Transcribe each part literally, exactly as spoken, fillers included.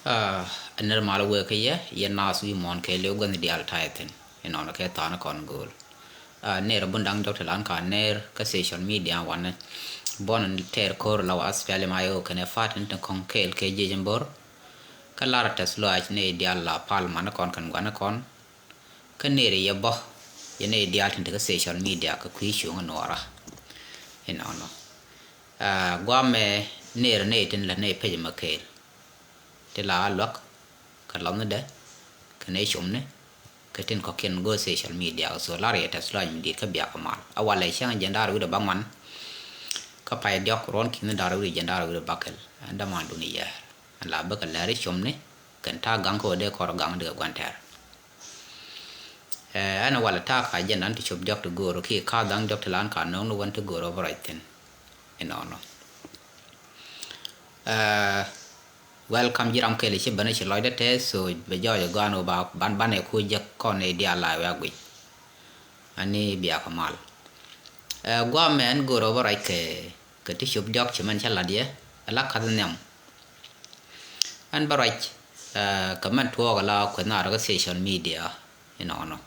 Aa, ner mal wee kä yɛ, yɛ naath wi̱i̱ muɔ̱ɔ̱n kɛɛliw gua̱th diaal ta̱yɛ thi̱n. Inɔnɔ kɛ tha̱a̱n kɔn gööl. Aa, ner bun da̱ŋ diɔ̱k ti lan ka ner kä social media wanɛ. Buɔn tɛɛr ko̱r la wa SPLM IO kɛnɛ fa̱a̱t in tin kɔ̱ŋ kɛɛl kɛ jiec in bo̱r. Kä lar tɛth lɔaac nɛy diaal la pal man kɔn kɛn gua̱n kɔn. Kä ner yɛ bä yɛ nɛy diaal tin te kä social media kɛ kui̱ cuŋ nuɔɔra. Inɔnɔ. Aa, guamɛ ner nɛy tin la nɛy pec mɛ kɛɛl. Ti la a luäk kɛ lɔthni dɛ kɛ nɛy comni kɛ tin kɔ̱kiɛn go̱o̱r social media kɛ so lar yɛ tɛth lɔaac mi di̱i̱t kä biak kɛ mal. A walɛ cäŋ jiɛn da̱r wi̱cdɛ bä ŋuan. Kä pay diɔ̱k ruɔ̱n ki̱ni da̱r wi̱cdɛ jiɛn da̱r wi̱cdɛ bä kɛl. Ɛn däman duni yɛɛr. Ɛn la bikɛ lɛri comni kɛn ta̱a̱ gaŋ kä wä dee kɔr gaŋ dikɛ gua̱n tɛɛr. Ɛ, ɛn walɛ ta̱a̱ ka jɛn an ti cop diɔ̱k ti go̱o̱r ki ka dhaŋ diɔ̱k ti lan ka no̱o̱ŋ ni wän ti go̱o̱r ɔbä rɔc thi̱n. Inɔnɔ. Ɛ, welcome ji̱ ram kɛl ci ben ci lɔcdä tɛth so bɛ jɔɔc ɛ gɔaan wä ba ban banɛ ku jek kɔn ni diaal la wia guic. Ani biak mal. Ɛ, guamɛ ɛn go̱o̱r ɔbä rɔc kɛ kɛ ti cop diɔ̱k ci mɛn cä la̱t yɛ ala kath nhiam. Ɛn bä ruac, ɛ, kɛ mɛn tuɔɔk ala kueth na rɔ kä social media. Inɔnɔ.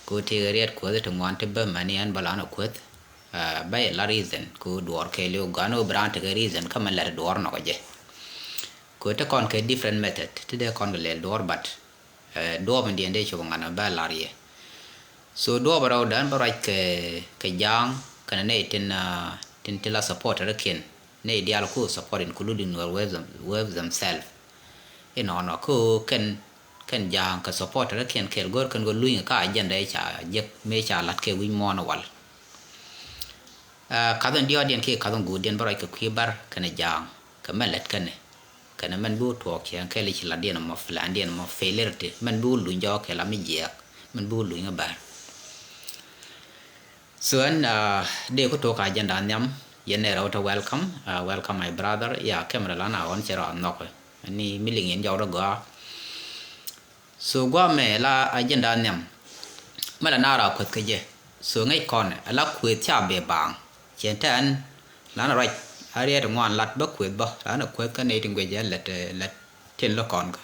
Ku ti kɛ riɛt kueth ti ŋuan ti bä mɛn yɛn bä lan ɔ kueth. Ɛ, bä yɛ la reason ku duɔɔr kɛɛliw gan wä bi raan tekɛ reason kä mɛn lɛt duɔɔr nɔk jɛ. Ku ti kɔn kɛ different method ti dee kɔn kɛ lɛl duɔɔr, but Ɛ, duɔɔp in diɛn dee cop ŋan bɛ lar yɛ. So duɔɔp rɛw dɛn bä ruac kɛ, kɛ ja̱a̱ŋ kɛnɛ nɛy tin, ah, tin ti la supporter kiɛn. Nɛy diaal ku support including Nuer wave them, wave themselves. Inɔnɔ ku kɛn, kɛn ja̱a̱ŋ kɛ supporter kiɛn kɛl go̱r kɛn go̱ luny ka agenda ca jek mëë ca lat kɛ wi̱c muɔ̱ɔ̱n wal. Ɛ, kath in diɔɔdiɛn kiɛ kath in guutdiɛn bä ruac kɛ kui̱ bär kɛnɛ ja̱a̱ŋ kɛ mɛ lät kɛnɛ. Kɛnɛ mɛn bi wä tuɔɔk cɛ kɛl i̱ ci latdiɛn ɛmɔ, plandiɛn ɛmɔ, failurity mɛn bi wä luny jɔɔk kɛ la mi jiɛɛk mɛn bi wä luny ɛ bär. So ɛn, ɛ, dee ku tok agenda nhiam yɛn nɛ rɛw te welcome, ɛ, welcome my brother. Ya camera lan a ɣɔn cɛ rɔ a nhɔk. Ɛn ni mi liŋ yɛn jɔk rɔ gɔaa. So guamɛ la agenda nhiam. Mɛ la nara kueth kä jɛ. So ŋäc kɔn ala kueth ca bɛ baaŋ. Cɛn tɛn lan ruac a riɛt ŋuan lat bä kueth bä lan kueth kä nɛy ti guic jɛ lät, lät tin lä kɔn kä.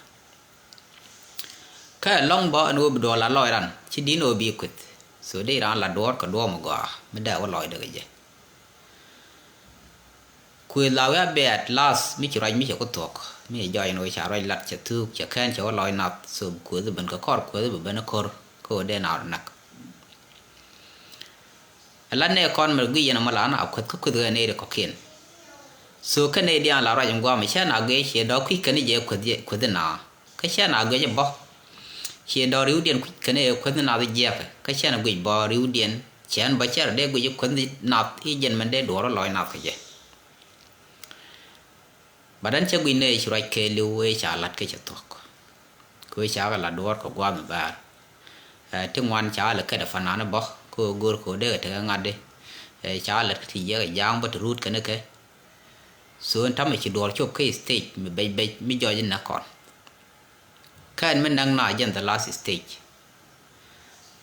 Kä lɔŋ bä ɛn wä bi duɔl a lɔc ran ci din wä bi kueth. So dee ran la duɔr kɛ duɔm gɔaa mi dee wä lɔc dee kɛ jɛ. Kuëth la wi̱i̱ a bɛ at last mi ci ruac mi cɛ ku thuɔ̱k mi cɛ jɔɔc ni wee ca ruac lat cɛ thuuk cɛ kɛn cɛ wä lɔc nath. So kuëth ben kɛ kɔr kuëth bi ben ko̱r kä wä dee na rɔ näk. Ɛ lat nɛ kɔn mɛ guic yɛn ɛmɔ la na kuëth kä kuëth ɣän nɛy ri kɔ̱kiɛn. So kä nɛy diaal la ruac in guam cɛ na guic ciɛ dɔ̱k kui̱ kɛn jɛ kuëth jɛ kuëth na. Kä cɛn a guic bä. Ciɛ dɔ̱r riwdiɛn kui̱c kɛn ɛ kueth nath jiɛk kä cɛn a guic bä riwdiɛn cɛn bä cɛr dee guic kueth nath i̱ jɛn mɛn dee duɔr lɔc nath kɛ jɛ. Ba dan cɛ guic nɛ ci ruac kɛɛliw ëë ca lat kɛ cɛ thuɔ̱k. Kɛ ëë ca kɛ lat duɔr kɛ gua̱a̱th mi bäär. Ɛ, ti ŋuan ca lɛ kɛt ɛ fanan bä kɛ ɣöö go̱r kɛ ɣöö dee kɛ tekɛ ŋa̱t di. Ɛ, ca lɛ ti jiɛk ɛ ja̱a̱ŋ bä ti ruut kɛn kɛ. So in tamɛ ci duɔr cop kä stage mi bec bec mi jɔc in nä kɔn. Kɛn mi näk na jɛn the last stage.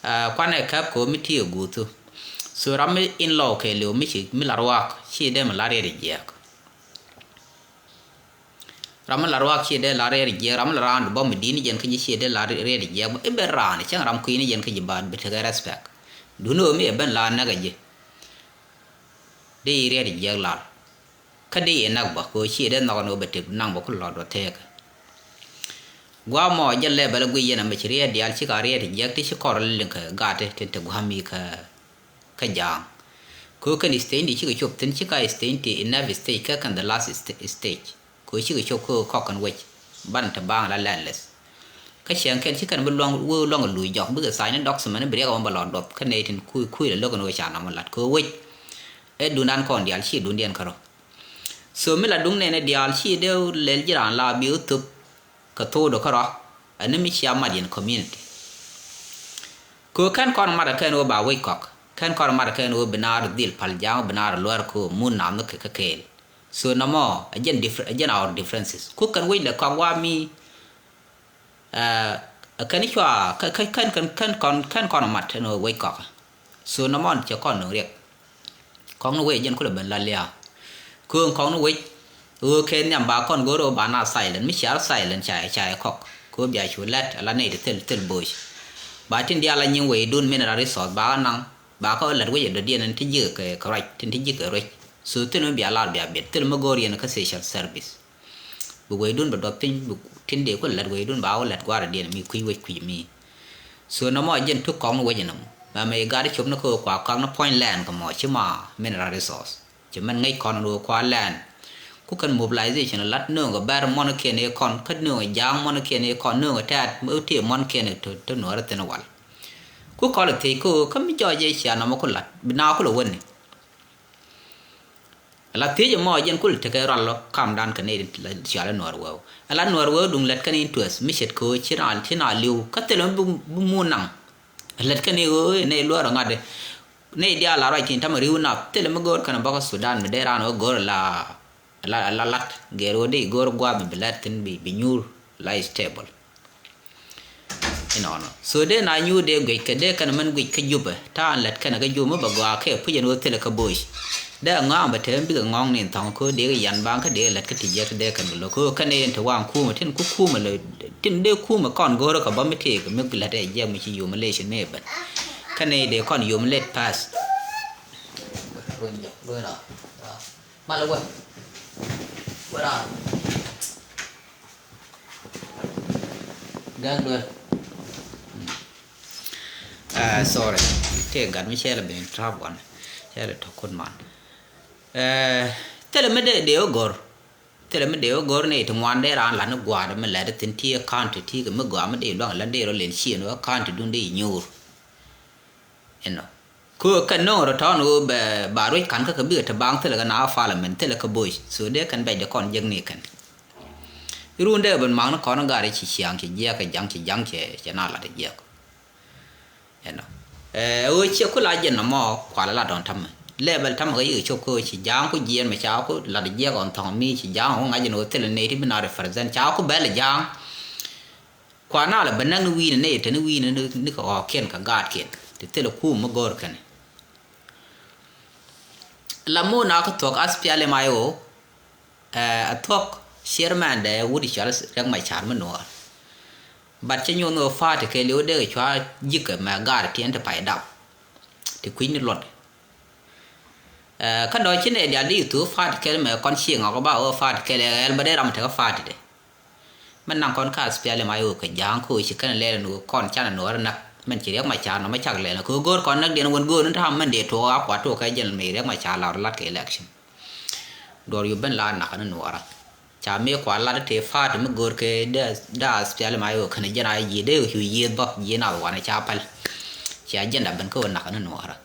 Ɛ, kuanɛ käp kɛ ɣöö mi ti ɛ guuthu. So ram mi in law kɛɛliw mi ci mi la ruaak ci dee mi la riɛt jiɛɛk. Ram mi la ruaak ci dee la riɛt jiɛɛk, ram mi la raan bä mi di̱i̱t ni jɛn kä ji̱ ci dee la riɛt jiɛɛk. I̱ ben raan cäŋ ram kui̱ ni jɛn kä ji̱ baat bi tekɛ respect. Duundɛ ɣöö mi ɛ ben la näk ɛ ji̱. Dee i̱ riɛt jiɛɛk lar. Kä dee i̱ näk bä kɛ ɣöö ci dee nhɔk ni ɣöö bɛ tëk naŋ bä ku lɔt bä thɛɛk. Gua̱a̱ mɔ jɛ lɛ bɛ lɛ guic yɛn ɛmɛ ci riɛt diaal ci ka riɛt jiɛk ti ci kɔr liŋ kɛ gaat ti ti gua̱a̱ mi kä, kä ja̱a̱ŋ. Kɛ ɣöö kɛn stage ti cikɛ cop thi̱n ci ka stage ti enough stage kä kɛn the last sta-, stage. Kɛ ɣöö cikɛ cop kä ɣöö kɔk kɛn wec. Banɛ te baaŋ la landless. Kä cɛŋ kɛn ci kɛn bi luaŋ wee luaŋ luc jɔk bikɛ tha̱a̱ny ni document ni bi riɛk ɛmɔ bɛ lɔ duɔth kä nɛy tin kui̱ kui̱ lɛ lo̱k ɛn ɣöö ca nɔmɔ lat kɛ ɣöö wec. Ɛ duundan kɔn diaal ci duundiɛn kärɔ. So mi la duŋ nɛnɛ diaal ci dee lɛl ji̱ raan la bi wä thöp kɛ thok dɔ kärɔ. Ɛn ni mi cia mat yɛn community. Kɛ ɣöö kɛn kɔn mat ɛ kɛn ɣöö ba wec kɔk kɛn kɔn mat ɛ kɛn ɣöö bi naar dhil pal ja̱a̱ŋ bi naar luɛr kɛ ɣöö mun nam ni kɛ kɛ kɛɛl. So nɔmɔ ɛ jɛn differ-, ɛ jɛn our differences ku kɛn wec lɛ kɔk wa mi. Ɛ, kɛn cua kɛ, kɛ, kɛn, kɛn, kɛn kɔn, kɛn kɔn mat ɛn ɣöö wec kɔk. So nɔmɔ cɛ kɔn nöŋ riɛk. Kɔk ni wec jɛn kulɛ ben la lia̱a̱. Kööŋ kɔk ni wec. Ɣöö kɛ nhiam ba kɔn go̱o̱r ɣöö ba na silent, mi ciar silent ca, ca kɔk. Kɛ ɣöö bia cu lɛt ala nɛy ti thil, thil bo̱o̱c. Ba tin diaal a nyiŋ wecdun mineral resource ba ɣä naŋ, ba kä lɛt wec ɛ dɔ̱diɛn in ti ji̱ kɛ, kɛ ruac, tin ti ji̱ kɛ ruec. So thil mi bia lar bia biɛt, thil mi go̱o̱r yɛn kä social service. Bi wecdun bɛ duɔth piny, bi tin dee ku lɛt wecdun ba wä lɛt gua̱a̱r diɛn mi kui̱ wec kui̱ mi. So nɔmɔ a jɛn tuk kɔk ni wec nɔmɔ. Mɛ mɛ igat icop ni kä kua kak ni puɔ̱ny lɛn kɛ mɔ ci ma mineral resource. Ci mɛn ŋäc kɔn ni kua lɛn. Ku kɛn mobilization lat nööŋ kɛ bɛr mɔn kiɛn i̱ kɔn, kä nööŋ kɛ ja̱a̱ŋ mɔn kiɛn i̱ kɔn, nööŋ kɛ tɛ̈t mi tëë mɔn kiɛn i̱ te, te nuɔɔri thin wal. Ku kɔl i̱ thiec kä, kä mi jɔɔc i̱ cia nɔmɔ ku lat, bi na ku lɛ wäni. Ala thiec ɛmɔ jɛn kul tekɛ rual lɔ kamdan kɛ nɛy ti la cual i̱ Nuɔɔr Wëëw. Ala Nuɔɔr Wëëw duŋ lät kɛn interest mi ce̱tkɛ ɣöö ci na, ci na li̱w kä thilɛ mi bi, bi mun naŋ. Lät kɛn i̱ ɣöö i̱ nɛy luɔr ɛ ŋa̱t i̱ nɛy diaal la ruac tin tamɛ ri̱w nap thilɛ mi go̱o̱r kɛn ɛ bä kä Sudan mi dee raan ɣöö go̱o̱r la, la, la lat gɛɛr ɣöö dee i̱ go̱o̱r gua̱a̱th mi bi lɛt thi̱n bi, bi nyuur la stable. Inɔnɔ. So dee na nyuur dee guic kɛ dee kɛn mɛn guic kä Jubɛ. Ta̱a̱ lät kɛn kä Jubɛ mi bɛ gɔaa kɛ puc ɛn ɣöö thilɛ kä bo̱o̱c. Dee ŋɔaŋ bɛ te mi bikɛ ŋɔ̱ŋ ni thɔ̱ŋ kä dee kɛ yan baŋ kä dee lät kä ti jiɛk kä dee kɛn kɛ lo̱k kä kɛn in te waŋ kumɛ tin ku kumɛ lɔ tin dee kumɛ kɔn go̱o̱rä kɛ bä mi tëëk mi lät ɛ jiɛk mi ci yom lec ni ben. Kɛn in dee kɔn yom lec pass. Malɛ wä. Wä raan. Gäk duel. Ah, sorry. Tëë gat mi cɛl a ben trap wan. Cɛl a tɔk kun man. Eh, thilɛ mi dee dee wä gor. Thilɛ mi dee wä gor ni ti ŋuan dee raan lan ni gua̱a̱r mi lɛt thin ti county ti kɛ mi gɔaa mi dee luaŋ lan dee rɔ len cien wä county dun dee nyuur. Inɔ. Kɛ kɛn no̱o̱ŋ rɔ tɔ̱ɔ̱n ɣöö bɛ ba ruec ka̱n kä kɛ bikɛ te baŋ thilɛ kɛ na parliament thilɛ kɛ bo̱o̱c. So dee kɛn bɛc dee kɔn jiäk ni kɛn. Irun dee ben maŋ ni kɔn gat i̱ ci ciaŋ ci jiɛk kɛ jaŋ ci jaŋ cɛ, cɛ na lat i̱ jiɛk. Ɛnɔ. Ɛ ɣöö ciɛ ku la jɛn nɔmɔ kual la dɔ̱ŋ tamɛ. Level tamɛ kɛ yik cop kɛ ɣöö ci jaŋ ku jiɛn mɛ ca ku lat i̱ jiɛk ɔn thɔŋ mi ci jaŋ ku ŋa̱c ɛn ɣöö thilɛ nɛy ti bi na represent ca ku bɛl i̱ jaŋ. Kuan na la bä näk ni wi̱i̱ni nɛy te ni wi̱i̱ni ni, ni kɛ ɣɔ̱ɔ̱kiɛn kɛ gaatkiɛn ti thilɛ kuum mi go̱o̱r kɛn. La mun a kä thuɔ̱k SPLM-IO, ɛ, a thuɔ̱k chairman dɛ wut i̱ cɔal Riɛk Macar mi nuɔɔr. But cä nyoth ni ɣöö party kɛɛliw dee kɛ cua ji̱kɛ mɛ gaat tiɛn ti pay dap ti kui̱ ni luɔt. Ɛ, kä dɔ̱ ci nɛy diaal di thuɔ̱k party kɛɛl mɛ kɔn cieŋ ɔk ba ɣöö party kɛɛl ɛ ɣɛɛl bä dee ram tekä party de. Mɛn naŋ kɔn ka SPLM-IO kɛ ja̱a̱ŋ kä ɣöö ci kɛn lɛl ɛn ɣöö kɔn canɛ nuɔɔr näk. Mɛn ci Riɛk Macar nɔmɔ cak lɛl ɛn ɣöö go̱o̱r kɔn näk diɛn wän go̱o̱r ni ta̱a̱m mɛn dee tuɔɔk a kuat tuɔɔk kɛ jɛn mɛ Riɛk Macar la rɔ la̱t kɛ election. Duɔr yu ben la nak ni nuɔɔrä. Ca mëë kua lat tëë party mi go̱o̱r kɛ dee, dee SPLM-IO kɛn jɛn a ji̱ dee cu yiëëth bä ji̱ nath wanɛ ca päl. Cia agenda ben kä ɣöö nak ni nuɔɔrä.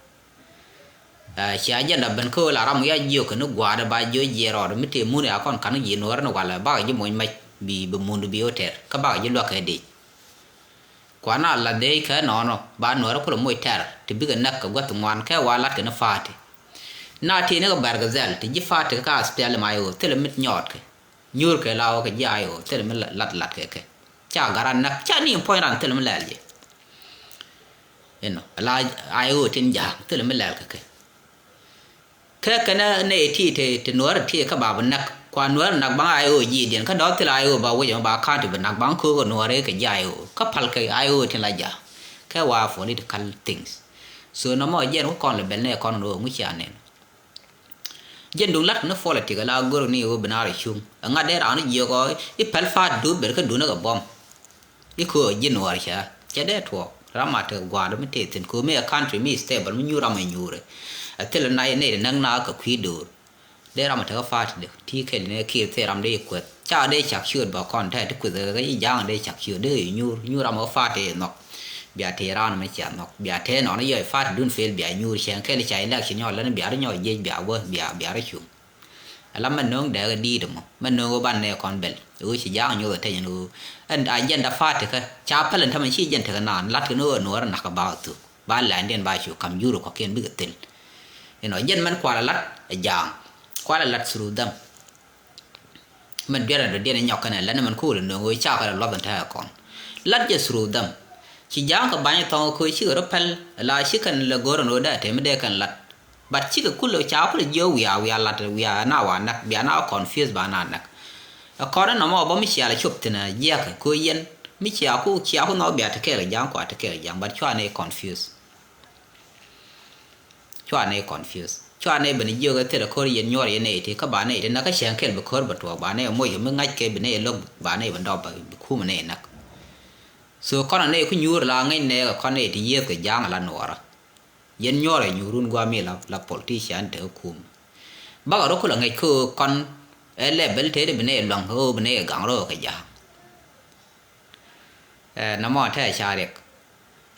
Ɛ, cia agenda ben kä ɣöö la ram ya jiök kɛ ni gua̱a̱r ba jiök jiɛɛr rɔɔd mi tëë mun ya kɔn ka̱n ji̱ nuɔɔrä ni walɛ bakɛ ji̱ moc mac bi, bi mun bi wä tɛr kä bakɛ ji̱ luäk kɛ dec. Kuan a la dhee kɛ nɔɔnɔ ba nuɔrä kulɛ moc tɛr ti bikɛ näk kɛ gua̱th ŋuan kɛ wa lat kɛ ni party. Na ti ni kɛ Bargazal ti ji̱ party kä SPLM-IO thilɛ mi nyɔɔtkɛ. Nyuur kɛ la wä kɛ ji̱ IO thilɛ mi lat lat kɛ kɛ. Ca garan näk ca ni puɔ̱ny ran thilɛ mi lɛl jɛ. Inɔ la IO tin ja̱a̱ŋ thilɛ mi lɛl kɛ kɛ. Kä kɛnɛ nɛy ti, ti, ti nuäär ti kä ba bi näk. Kua nuäär näk baŋ IO ji̱ diɛn kä dɔ̱th thil IO ba wec ɛmɛ ba county bi näk baŋ köök ɛ nuäär kɛ ji̱ IO. Kä pal kɛ IO tin la ja̱. Kɛ wa political things. So nɔmɔ jɛn wä kɔn lɛ bɛl nɛ kɔn ɣöö ŋu cia nɛn. Jɛn duŋ lat ni politic ala go̱r ni ɣöö bi naar cuŋ. Ɛ ŋa̱t dee raan jiök ɔ i̱ pɛl pa̱a̱t duut ber kä duun ɛ kɛ buɔ̱m. I̱ köö ji̱ nuɔɔr cä cɛ dee tuɔɔk ram a te gua̱a̱r mi tëë thi̱n köö mi ɛ country mi stable mi nyuur ram ɛ nyuur ɛ thil na nɛy ti näk na kɛ kui̱ do̱o̱r. Dee ram a te kä party dee ti kɛl ni kiir thil ram dee kueth ca dee cak ciööt bä kɔn tɛt ti kueth kɛ i̱ ja̱a̱ŋ dee cak ciööt dee i̱ nyuur nyuur ram ɛ party i̱ nhɔk. Bia tëë ran mi cia nhɔk bia tëë nɔn i̱ yɔc party dun fail bia nyuur cɛŋ kɛl ca election nyɔk län bia ri nyɔk jiec bia wä bia bia ri cuŋ. Ala mɛ no̱o̱ŋ dɛɛk ɛ di̱i̱t ɛmɔ mɛ no̱o̱ŋ ɣöö ban nɛɛ kɔn bɛl ɣöö ci ja̱a̱ŋ nyoth ɛ tɛny ɛn ɣöö ɛn agenda party kä ca päl ɛn tämɛ ci jɛn tekɛ naan la̱tkɛ ni ɣöö nuɔɔr ɛ na̱k kɛ ba ɣä thuk ba lɛndiɛn ba cu ka̱m jur ɛ kɔ̱kiɛn bikɛ thil. Inɔ jɛn mɛn kualɛ la̱t ɛ ja̱a̱ŋ kualɛ la̱t through them. Mɛn duerɛ dɔ̱diɛn ɛ nyɔk kɛnɛ lɛn mɛn ko̱o̱l ɛ no̱o̱ŋ ɣöö cakɛ lɛ luɔth ɛn tɛ̈ɛ̈ kɔn la̱t jɛ through them. Ci ja̱a̱ŋ kɛ ba̱ny ɛ thɔ̱ŋ ɛ köö cikɛ rɔ päl ɛ la ci kɛn lɛ go̱r ɛn ɣöö dee ɛ tɛm mi dee kɛn la̱t. But cikɛ kulɛ ca kulɛ jiök wiaa wiaa lat wiaa na wa näk bia na confuse ba na näk. Ɛ kɔn inɔmɔ bä mi cia lɛ cop thin ɛ jiɛk ko yɛn mi cia ku cia ku nhɔk bia te kɛɛl kɛ ja̱ŋ kua te kɛɛl kɛ ja̱ŋ but cua ni confuse. Cua ni confuse cua ni ben jiök ɛ thil ɛ ko̱r yɛn nyuɔr yɛn nɛy ti kä ba nɛy ti näk kä cäŋ kɛl bi ko̱r bɛ tuɔɔk ba nɛy ɛ moc kɛ mi ŋa̱c kɛ bi nɛy ɛ lo̱k ba nɛy bɛ dɔp bi kum nɛy näk. So kɔn ɛ nɛy ku nyuur la ŋäc nɛy kɛ kɔn nɛy ti yiëëth kɛ ja̱ŋ ɛ la nuɔɔrä. Yɛn nyuɔrɛ nyuurun guami la, la politician te kum. Bakɛ rɔ kulɛ ŋäc kä kɔn ɛ level te di bi nɛ luaŋ kä bi nɛ gaŋ rɔ kɛ ja̱a̱ŋ. Ɛ nɔmɔ tɛ ca riɛk.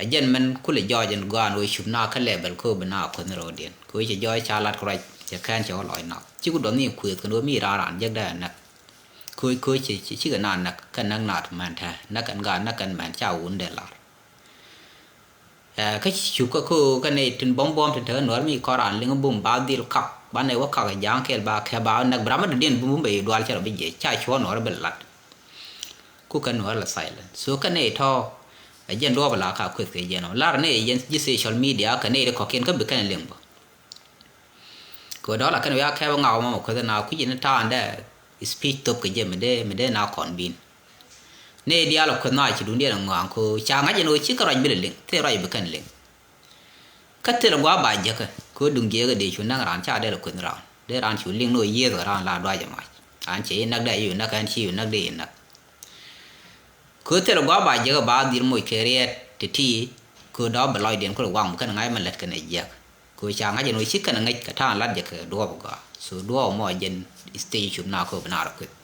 Ɛ jɛn mɛn kulɛ jɔɔc ɛn gɔaan wee cup na kä level kä bi na kuänh rɔɔdiɛn kä wee cɛ jɔɔc ca lat kɛ ruac cɛ kɛn cɛ wä lɔc na ci ku duɔth ni kuëëth kɛn wee mi raan raan jek dee ɛ näk. Kä wee kä wee ci ci kɛ na näk kɛ näk na tu mɛn tɛ näk ɛn gaat näk ɛn mɛn ca wun dee lar. Ɛ kä ci cup kä kä kä nɛy tin buɔ̱m buɔ̱m tin te kä nuɔr mi kɔn raan liŋ bum ba dhil kak ba nɛy wä kak ja̱a̱ŋ kɛɛl ba kɛ ba näk bi ram mi dɔ̱diɛn bum bum bɛ yi dual cɛ rɔ bi jiɛc ca cuɔ nuɔr bi lat. Ku kä nuɔr la silent so kä nɛy tɔ̱. Ɛ jɛn duɔɔp la ka kueth kɛ jɛn ɔ lar nɛy jɛn ji̱ social media kä nɛy ti kɔ̱kiɛn kä bi kɛn liŋ bä. Kɛ dɔ̱k la kɛn wiak kɛp ŋak mɔmɔ kueth na kui̱c in ta̱a̱n dɛ speech thop kɛ jɛ mi dee mi dee na kɔn bin. Ni diaal kueth na ci duŋdiɛn ŋɔaŋ ko ca ŋa̱c in ɣöö ci kä ruac bi lɛ liŋ thil ruac bi kɛn liŋ. Kä thil gua̱a̱ ba jäkä ko duŋ jiɛk dee cu näk raan ca dee lɛ kueth raan dee raan cu liŋ ni ɣöö yiëëth kɛ raan la duac ɛ mac. Raan ci inäk dee iu näk ɛn ci iu näk dee inäk. Kö thil gua̱a̱ ba jek ba dhil moc kɛ riɛt ti̱ti̱. Kö dɔ̱p bɛ lɔcdiɛn kulɛ waŋ bi kɛn ŋa̱c mɛ lät kɛn ɛ jiɛk. Kö ca ŋa̱c ɛn ɣöö ci kɛn ɛ ŋäc kɛ ta̱a̱n lat jɛ kɛ duɔ̱ɔ̱p ɛ gɔaa. So duɔ̱ɔ̱p mɔ ɛ jɛn stage cup na kö bi na rɔ kueth.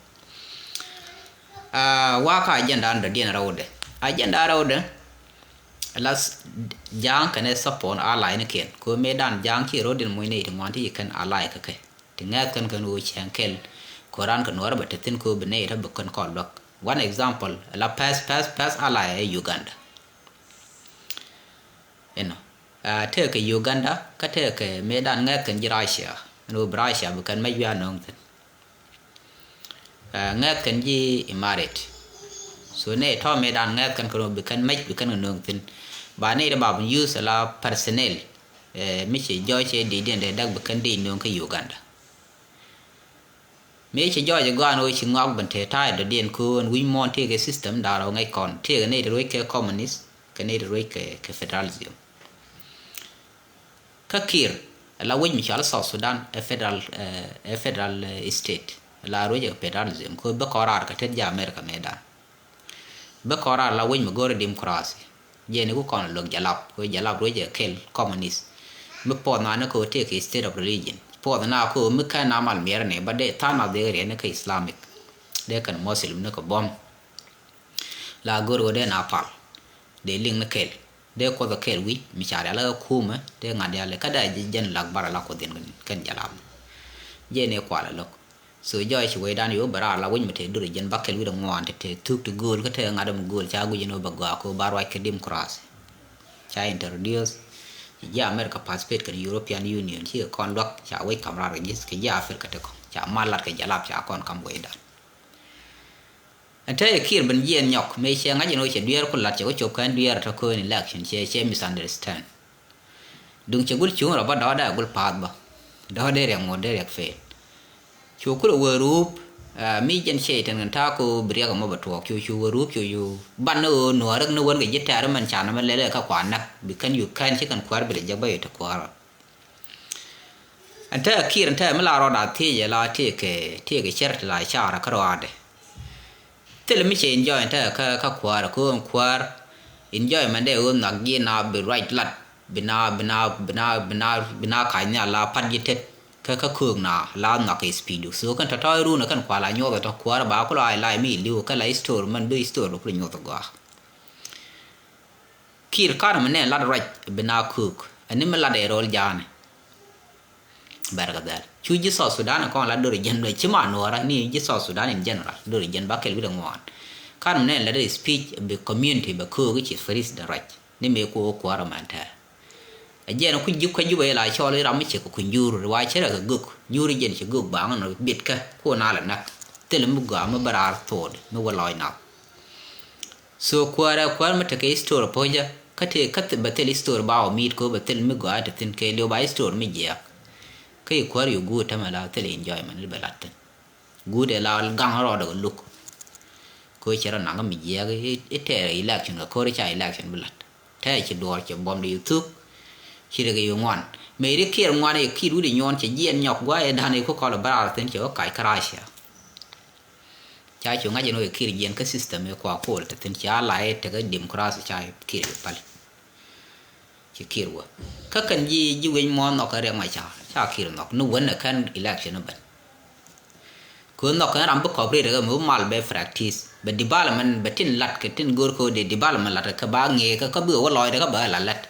Aa, wakä agenda dɔ̱diɛn rɛwdɛ. Agenda rɛwdɛ la ja̱a̱ŋ kɛnɛ support ally nikiɛn. Kö mëëdan ja̱a̱ŋ ci ro̱diɛn moc nɛy ti ŋuan ti ci kɛn ally kɛ kɛ. Ti ŋɛth kɛn kɛn ɣöö cɛŋ kɛl kɛ raan kɛ nuɔ̱ɔ̱rä bɛ te thi̱n kɛ ɣöö bi nɛy tɔ bi kɛn kɔn luäk. One example la pɛth pɛth pɛth ally ɛ Uganda. Inɔ tëëkɛ Uganda kä tëëkɛ mëëdan ŋɛth kɛn ji̱ Russia. Ɛn ɣöö bi Russia bi kɛn mɛc wiaa nööŋ thi̱n. Ŋɛth kɛn ji̱ Imaret. So nɛy tɔ mëëdan ŋɛth kɛn kɛn ɣöö bi kɛn mɛc bi kɛn kɛ nööŋ thi̱n. Ba nɛy tɔ ba bi use la personnel. Mi ci jɔɔc cɛ di̱i̱diɛn dee däk bi kɛn di̱i̱c nööŋ kä Uganda. Mëë ci jɔɔc ɛ gɔaa ɛn ɣöö ci ŋɔak ben te ta̱a̱ ɛ dɔ̱diɛn köön wi̱c muɔ̱ɔ̱n tëëkɛ system da̱ŋ rɛw ŋäc kɔn tëëkɛ nɛy ti ruec kɛ communist kɛ nɛy ti ruec kɛ kɛ federalism. Kä Kiir ɛ la wec mi cɔal South Sudan ɛ federal ɛ federal state ɛ la ruec kɛ federalism kɛ ɣöö bä kɔn raar kɛ tet jɛ America mëëdan. Bä kɔn raar la wec mi go̱o̱rɛ democracy. Jɛn iku kɔn lo̱k jalap kɛ jalap ruec ɛ kɛl communist. Mi puɔth nani kɛ ɣöö tëëkɛ state of religion puɔth na kɛ ɣöö mi kɛn na mal miɛr ni bä dee tha̱a̱ŋ na dhie riɛn ni kɛ Islamic. Dee kɛn Muslim ni kɛ buɔ̱m. La go̱o̱r ɣöö dee na pal dee liŋ ni kɛl. Dee kuɔth ɛ kɛl wi̱c mi ca rial ɛ kumɛ dee ŋa̱t rial kä dee jɛn lak bar la kuɔth in kɛn jalap. Jɛn iku kual ɛ lo̱k. So jɔɔc ci wecdan yo̱o̱ bɛ raar la wec mi te duri jɛn bakɛl wi̱cdɛ ŋuan te te thuk ti gööl kä te ŋa̱t mi gööl ca guic ni wä bɛ gɔaa ko ba ruac kɛ democracy. Ca introduce ci ji̱ America participate kɛn European Union ci kɛ kɔn luak ca wec kam raar kɛ ji̱ kɛ ji̱ Africa te kɔn ca mal lat kɛ jalap ca kɔn kam wecdan. Ɛn te Kiir ben jiɛɛn nyɔk mëë cɛ ŋa̱c ɛn ɣöö cɛ dueer ku lat cɛ wä cop kɛn dueer tɔ köön election cɛ cɛ misunderstand. Duŋ cɛ gul cuŋ rɔ bä dɔ̱ɔ̱dɛ a gul pa̱a̱th bä dɔ̱ɔ̱dɛ riɛk ŋot dee riɛk feel. Cu kulɛ wee ruup mi jɛn cɛ itɛn kɛn ta̱a̱ ko bi riɛk ɛmɔ bɛ tuɔɔk cu cu wee ruup cu cu ban ni ɣöö nuɔɔrek ni wän kɛ ji̱ tɛ̈r mɛn can ɛmɛ lɛlɛ kä kuan näk bi kɛn yuk kɛn ci kɛn kuäär bi lɛ jek bä yɛ ti kuäär ɔ. Ɛn tɛɛ Kiir ɛn tɛɛ mi la rɔɔda thiecɛ la tëëkɛ tëëkɛ cär ti la carɛ kä rɔaadɛ. Thilɛ mi cɛ enjoy ɛn tɛɛ kä kä kuäär kä ɣän kuäär enjoy mɛn dee ɣöö nhak ji̱ na bi ruac lat bi na bi na bi na bi na bi na kac nhial la pat ji̱ tet kä kä köök na la nhak kɛ speed. So kɛn tɔ̱tɔ̱ irun kɛn kual a nyuɔth tɔ kuäär ba kulɔ a ilay mi iliw kɛ la history mɛn bi history bi kulɔ nyuɔth gɔaa. Kiir kan mi nɛn lat ruac bi na köök ɛn ni mi lat ɛ rol ja̱a̱ni. Bɛr kɛ dhɛl cu ji̱ South Sudan kɔn la dori jɛn bɛ ci ma nuɔɔra ni ji̱ South Sudan in general dori jɛn ba kɛl wi̱dɛ ŋuan. Kan mi nɛn lat ɛ speech bi community bɛ köök i̱ ci president ruac ni mëë ku wä kuäär mɛn tɛɛr. Ɛ jɛn ku ji̱ kuec jupɛ yɛ la cɔɔl i̱ ram mi cɛ kɛ kuny jur wa cɛ rɛ kɛ gök jur i̱ jɛn cɛ gök ba ŋän bit kä ku na lɛ näk. Thil mi gɔaa mi bä raar thok mi wä lɔc nath. So kuäärɛ kuäär mi tekɛ history puɔ̱cä kä tëë kä bɛ thil history ba wä mi̱i̱t kɛ ɣöö bɛ thil mi gɔaa te thi̱n kɛ liw ba history mi jiɛɛk. Kä i̱ kuäär i̱ guut tämɛ la thil enjoyment i̱ bɛ la̱t thi̱n. Guut ɛ la gaŋ rɔɔdɛ kɛ luk. Kɛ ɣöö cɛ rɔ naŋ kä mi jiääk i̱ tɛɛr election kɛ ko̱r i̱ ca election bi la̱t. Tɛɛr ci duɔɔr cɛ buɔ̱mdɛ i̱ thuk. Ci rɛ kɛ i̱ ŋuan mëë ri Kiir ŋuan i̱ Kiir wi̱cdɛ nyuɔ̱ɔ̱n cɛ jiɛn nyɔk gua̱a̱c ɛ da̱n i̱ ku kɔl ɛ bɛ raar thi̱n cɛ wä kac kä Russia. Ca cu ŋa̱c ɛn ɣöö i̱ Kiir jiɛn kä system i̱ kua kool te thi̱n ca la i̱ tekä democracy ca Kiir i̱ päl. Ci Kiir wä. Kä kɛn ji̱ ji̱ wi̱c muɔ̱ɔ̱n nhɔk kɛ Riɛk Macar ca Kiir nhɔk ni wen ɛ kɛn election ɛ ben. Kɛ ɣöö nhɔk kɛn ram bi cooperate kɛ mi bi mal bɛ practice bɛ development bɛ tin lat kɛ tin go̱o̱r kɛ ɣöö dee development lat kɛ ba ŋeek kɛ kä bi wä lɔcdɛ kä bɛ la lät.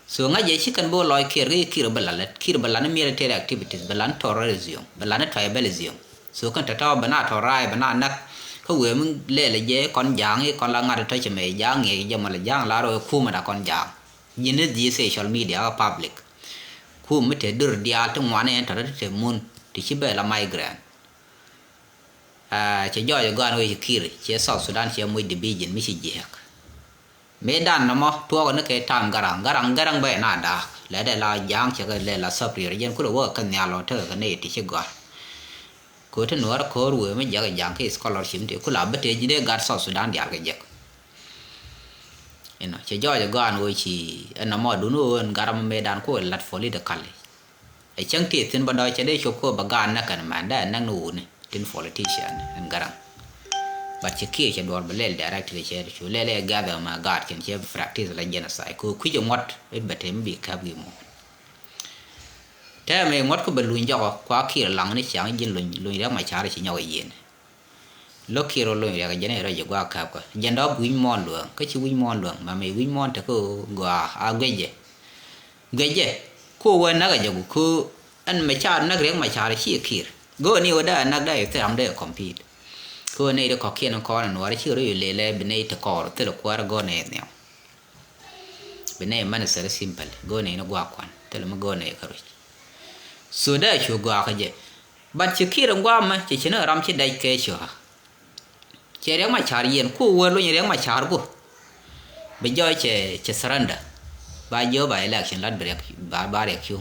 So ŋa̱c jɛ ci kɛn bi wä lɔc Kiir kä Kiir bɛ la lät Kiir bɛ la ni military activities bɛ la ni terrorism bɛ la ni tribalism. So kɛn tɔ̱tɔ̱ bɛ na tɔ̱ raay bɛ na näk. Kä wëë mi lɛl jɛ kɔn ja̱a̱ŋ i̱ kɔn la ŋa̱t tɔ̱ cɛ mɛ ja̱a̱ŋ ŋeek jɛ mɔ la ja̱a̱ŋ la rɔ i̱ kuumɛ da kɔn ja̱a̱ŋ. Ji̱n i̱ dhie social media kä public. Kum mi te dur diaal ti ŋuan ɛn tɔ̱ ti te mun ti ci bɛ la migrant. Cɛ jɔɔc ɛ gɔaan wec ci Kiir ciɛ South Sudan ciɛ moc division mi ci jiääk. Mëëdan nɔmɔ tuɔɔk ni kɛ tam Garaŋ Garaŋ Garaŋ bɛ na daak lɛ dɛ la ja̱a̱ŋ cɛ kɛ lɛ la superior jɛn kulɛ wä kɛ nhial ɔ tekɛ kɛ nɛy ti ci gɔaa. Kɛ ti nuɔɔr ko̱o̱r wëë mi jiäk ja̱a̱ŋ kä scholarship ti kula bä tëë ji̱ dee gat South Sudan diaal kɛ jek. Inɔ cɛ jɔɔc ɛ gɔaan wec ci ɛn nɔmɔ dun wä ɣän Garaŋ mëëdan ku lat politically. Ɛ cäŋ ti thi̱n bä dɔ̱ cɛ dee cop kɛ bä gaat näk kɛn mɛn dee näk ni wuni tin politician in Garaŋ. But ci Kiir cɛ duɔl bä lɛl directly cɛ cu lɛl ɛ gather ma gaat kɛn cɛ practice la genocide kɛ kui̱c ɛ ŋuɔ̱t it bɛ tem bi käp gi muɔ̱ɔ̱n. Tɛmɛ ŋuɔ̱t kä bɛ luny jɔkɔ kua Kiir laŋ ni ciaŋ ji̱n luny luny Riɛk Macar ci nyɔk ɛ yieen. Lo̱k Kiir rɔ lony riɛk jɛn rɔ jɛ gua̱a̱k käp kä jɛn dɔ̱p wi̱c muɔ̱ɔ̱n luäŋ kä ci wi̱c muɔ̱ɔ̱n luäŋ ma mi wi̱c muɔ̱ɔ̱n te kä gɔaa a guecɛ. Guecɛ ko wee näk a jɛ ku ko ɛn mɛ ca näk Riɛk Macar ci Kiir. Go̱o̱ ni wä dee a näk dee thil ram dee compete. Ko nɛy di kɔ̱kiɛn kɔn in nuɔ̱ɔ̱r ci rɔ yu lelɛ bi nɛy te kɔɔr thil kuäär go̱o̱r nɛy nhiam. Bi nɛy mani thil simple go̱o̱r nɛy ni gua̱a̱k kuan thil mi go̱o̱r nɛy kä ruc. So dee cu gɔaa kä jɛ. But ci Kiir in gua̱a̱mɛ ci ci ni ram ci dɛc kɛ cua. Cɛ Riɛk Macar yiɛn ku wee lony Riɛk Macar ku. Bi jɔɔc cɛ cɛ surrender. Ba jiö ba election lat bi Riɛk ba ba Riɛk cu.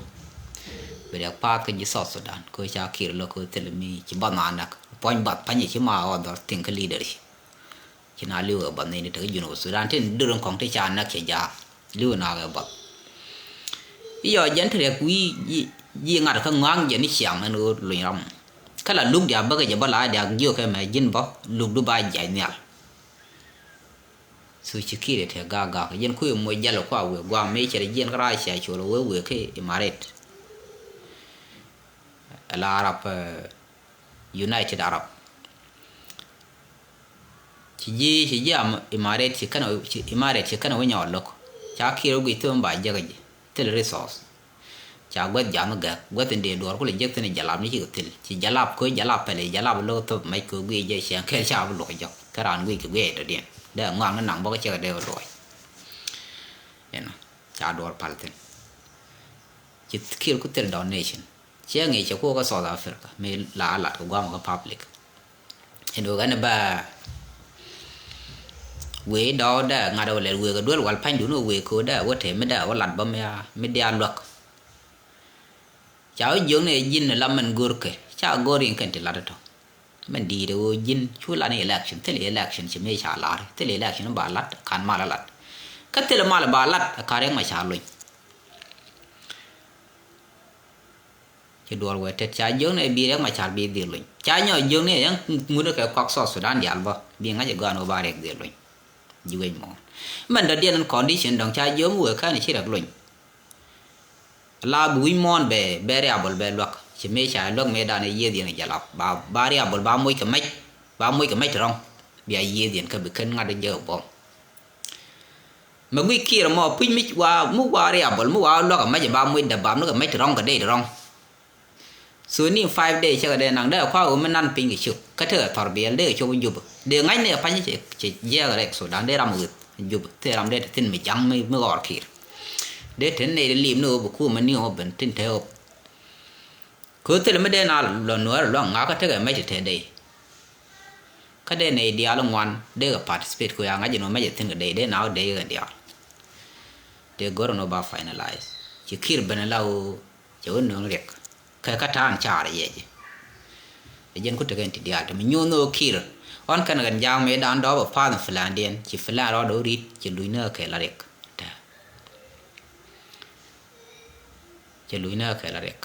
Bi Riɛk path kä ji̱ South Sudan ko ca Kiir lɔ ko thil mi ci bath na näk puɔ̱ny bath pa̱ny ci ma ɣɔth dhɔr thiŋ kä leadership. Ci na li̱w ɛ bath ni ni te kä Junub Sudan tin dör in kɔŋ ti ca näk cɛ jaak. Li̱w na kɛ bath. Iɔ jɛn ti Riɛk wi̱i̱ ji̱ ŋa̱t kä ŋɔaŋ jɛ ni ciaŋ ɛn ɣöö luny ram. Kä la luk diaal bäkɛ jɛ bä la diaal jiök kɛ mɛ ji̱n bä lukdu ba jiac nhial. Thu ci Kiir ɛ te gak gak jɛn kui̱ moc jal kua wëë guam mëë cɛ rɛ jiɛn kä rac cia col wëë wëë kä Imaret. Ala Arab United Arab. Ci ji̱ ci ji̱ am Imaret ci kɛn ci Imaret ci kɛn wi̱ny ɔ lo̱k. Ca Kiir wä guic thom ba jek ji̱ thil resource. Ca guäth jam gäk guäth in dee duɔɔr kulɛ jek thin jalap ni ci kɛ thil ci jalap ko̱ jalap pɛl jalap lo̱k thop mɛc ko̱ guic jɛ ciɛŋ kɛl ca bi luɔk jɔk kä raan guic kɛ guic dɔ̱diɛn dee ŋɔak ni naŋ bɔk cɛ kɛ dee wä luɔc. Inɔ ca duɔɔr pal thin. Ci Kiir ku thil donation. Ciɛ ŋi̱i̱c cɛ kuɔk kä South Africa mi la lat kɛ guam kä public. Ɛn wek ɛn ba wee dɔɔk dɛ ŋa̱t ɛ wä lɛl wek ɛ duel wal pa̱nydun wek kɛ wä dɛ wä te mi dɛ wä lat bä mi a mi diaal luäk. Ca wä jiökni ɛ ji̱n ɛ la mɛn görkɛ ca gör in kɛn ti lat ɛ tɔ. Mɛn di̱i̱t ɛ ɣöö ji̱n cu lat ni election thil election ci mëë ca lar thil election ba lat kan mal ɛ lat. Kä thil mal ba lat ɛ ka Riɛk Macar lony. Ci duɔl wee tet ca jiökni ɛ bi Riɛk Macar bi dhil lony ca nyɔ jiökni ɛ yɛn ŋut kɛ kɔk South Sudan diaal bä bi ŋa̱c ɛ gɔaan wä ba Riɛk dhil lony. Ji̱ wec mɔ mɛn dɔ̱diɛn in condition dɔ̱ŋ ca jiöm wee kɛn ci Riɛk lony. La bi wi̱c muɔ̱ɔ̱n bɛ bɛ riabol bɛ luäk ci mëë ca luäk mëë dan i̱ yiëëth yɛn i̱ jalap ba ba riabol ba moc kɛ mɛc ba moc kɛ mɛc ti rɔ̱ŋ. Bia yiëëth yɛn kä bi kɛn ŋa̱t i̱ jɛ buɔ̱m. Mɛ guic Kiir mɔ puc mi wa mi wa riabol mi wa luäk kɛ mɛc ba moc dɛ bam ni kɛ mɛc ti rɔ̱ŋ kɛ dee ti rɔ̱ŋ. So ni five day cɛ kɛ dee naŋ dee kua ɣöö mi nan piny kɛ ciök kä tekɛ thɔr biɛl dee kɛ cop Jubɛ dee ŋa̱cni kɛ pa̱ny cɛ jiɛɛk rɛk Sudan dee ram ɣöth Jubɛ thil ram dee te thi̱n mi ja̱ŋ mi ɣɔr Kiir. Dee te nɛy dee lim ni ɣöö bi kumɛ ni ɣöö ben tin te ɣöö. Kɛ ɣöö thil mi dee na lɔ nuäär luaŋ ŋa̱kä tekɛ mɛc te te dee. Kä dee nɛy diaal ŋuan dee kɛ participate kɛ ɣöö ya ŋa̱c in ɣöö mɛc te thi̱n kɛ dee dee na ɣöö dee kɛ diaal. Dee gör in ɣöö ba finalize ci Kiir ben la ɣöö cɛ wä nööŋ Riɛk. Pɛ kä ta̱a̱n caar yɛ ji̱. Ɛ jɛn ku tekɛn ti diaal ti mi nyuun ni ɣöö Kiir. Ɣɔn kɛn ɣän ja̱a̱ŋ mëë dan dɔɔp ɛ pa̱a̱th in filandiɛn ci filan rɔɔdɛ wä ri̱t ci luc ni ɣä kɛ la riɛk. Tɛ ci luc ni ɣä kɛ la riɛk.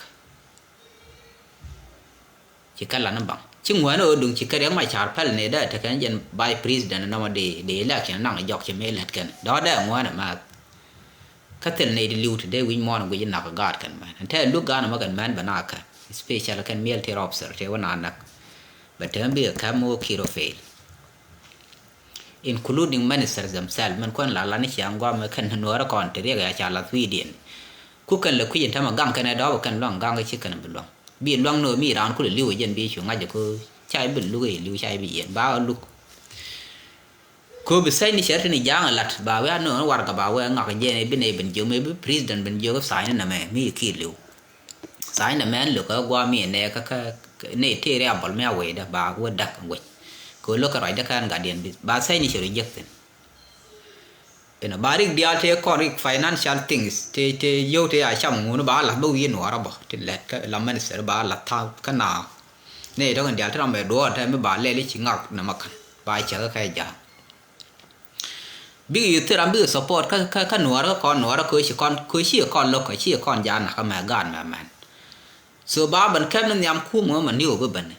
Ci kɛ lan ni baŋ ci ŋuɛ̈ni ɣöö duŋ ci kɛ Riɛk Macar päl ni dee tekɛn jɛn vice president nɔmɔ dee dee election naŋ jɔk ci mëë lät kɛn dɔ̱ dee ŋuɛ̈ni määth. Kä thil nɛy ti li̱w ti dee wi̱c muɔ̱ɔ̱n guic inak gaat kɛn mɛn ɛn tɛɛn luk gaan ɛmɔ kɛn mɛn bɛ na kɛ special kɛn military officer tëë wä na näk. Bɛ tɛm bikɛ käp mi wä Kiir ɔ fail, including ministers themselves. Mɛn kuɛn la lan ni ciaŋ guamɛ kɛn nuɔɔrä kɔn ti riɛk ya ca lath wi̱i̱diɛn. Ku kɛn lɛ kui̱c in tämɛ gaŋ kɛn ɛ dɔɔp kɛn luaŋ gaŋ kä ci kɛn bi luaŋ bi luaŋ ni ɣöö mi raan kulɛ li̱w ɛ jɛn bi cu ŋa̱c ɛ kä ca i̱ bi luk ɛ li̱w ca i̱ bi yiɛn ba ɣä luk. Kööbi sɛy ni cɛ ri tin ja̱a̱ŋ ɛ la̱t ba wee a nööŋ warɛgak ba wee ŋak jɛn ɛ bi nɛy ben jiök mëë bi president ben jiök ɛ tha̱a̱ny ni nɛmɛ mi Kiir li̱w. Tha̱a̱ny ni nɛmɛ ɛn lo̱k ɛ gua̱a̱ mi ɛ nɛɛkä kä nɛy tëë riabɔl mi a wecdä ba wee däk wec. Kɛ ɣöö lo̱k kɛ ruacdä kä ɛn gatdiɛn bi ba sɛy ni cɛ ri jiäk thi̱n. Inɔ ba rik diaal tëë kɔn rik financial things tëë tëë yio̱w tëë a cam ŋun ba lath bä wi̱i̱ nuɔɔrä bä tin lɛt kä la minister ba lath tha̱a̱ŋ kä na. Nɛy tɔ̱ kɛn diaal ti ram bɛ duɔɔr tɛm mi ba lɛl i̱ ci ŋak nɛmɛ ka̱n ba cäk kä ja̱a̱ŋ. Bikɛ yuth thil ram bikɛ support kä kä kä nuɔɔrä kä kɔn nuɔɔrä köö ci kɔn köö ci kɔn lo̱k kä ci kɔn ja̱a̱ŋ nakä mɛ gaat mɛ mɛn. So ba ben kɛp ni nhiam kum ɣä mɛ niw bi ben.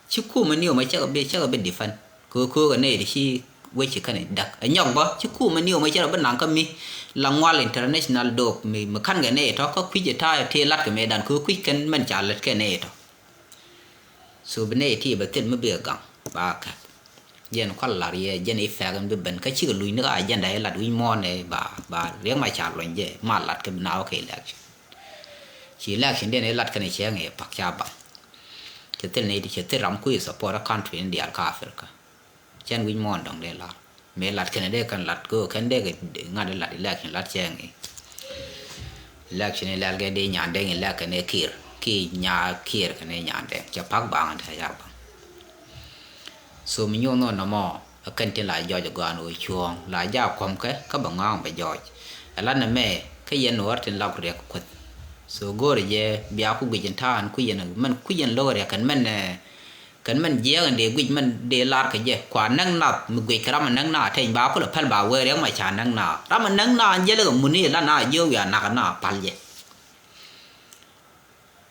Ci kum mɛ niw mɛ cäk bi cäk bi defend köö köö kɛ nɛy ti ci wec ci kɛn däk ɛ nyɔk bä ci kum mɛ niw mɛ cäk bi naŋ kä mi la ŋual international dook mi mi ka̱n kɛ nɛy tɔ̱ kä kui̱c ɛ ta̱a̱ tëë lat kɛ mëëdan köö kui̱c kɛn mɛn ca lät kɛ nɛy tɔ̱. So bi nɛy ti bɛ thil mi bikɛ gaŋ ba kɛp. Jɛn kual lar yɛ jɛn i̱ fɛk in bi ben kä cikɛ luc ni kä agenda i̱ lat wi̱c muɔ̱ɔ̱n ɛ ba ba Riɛk Macar luɔny jɛ ma lat kɛ bi na wä kɛ election. Ci election diɛn i̱ lat kɛn i̱ cɛ ŋɛ pak ca baŋ. Cɛ thil nɛy ti cɛ thil ram kui̱ support a country in diaal kä Africa. Cɛn wi̱c muɔ̱ɔ̱n dɔ̱ŋ dee lar mëë lat kɛn dee kɛn lat kɛ ɣöö kɛn dee kɛ ŋa̱t dee lat election lat cɛ ŋɛ. Election in lɛl kɛ dee Nyandɛŋ in lɛl kɛn ɛ Kiir ki nya Kiir kɛn ɛ Nyandɛŋ cɛ pak baŋ in te ca baŋ. So mi nyuɔn nɔmɔ ɛ kɛn tin la jɔc ɛ gɔaa ni ɣöö cuɔ̱ɔ̱ŋ la ja kuɔ̱mkɛ kä bɛ ŋɔaŋ bɛ jɔc. Ɛ lat nɛmɛ kä yɛn nuɔɔr tin lak riɛk kueth. So go̱o̱rɛ jɛ bia ku guic in ta̱a̱n ku yɛn mɛn ku yɛn lo̱k riɛk kɛn mɛn ɛ kɛn mɛn jiɛɛk in dee guic mɛn dee lar kɛ jɛ kua näk nath mi guic kɛ ram ɛ näk nath teny ba kulɛ päl ba wee Riɛk Macar näk nath ram ɛ näk nath jɛ lɛ kɛ muni la nath jiök wiaa nak ɛ nath pal jɛ.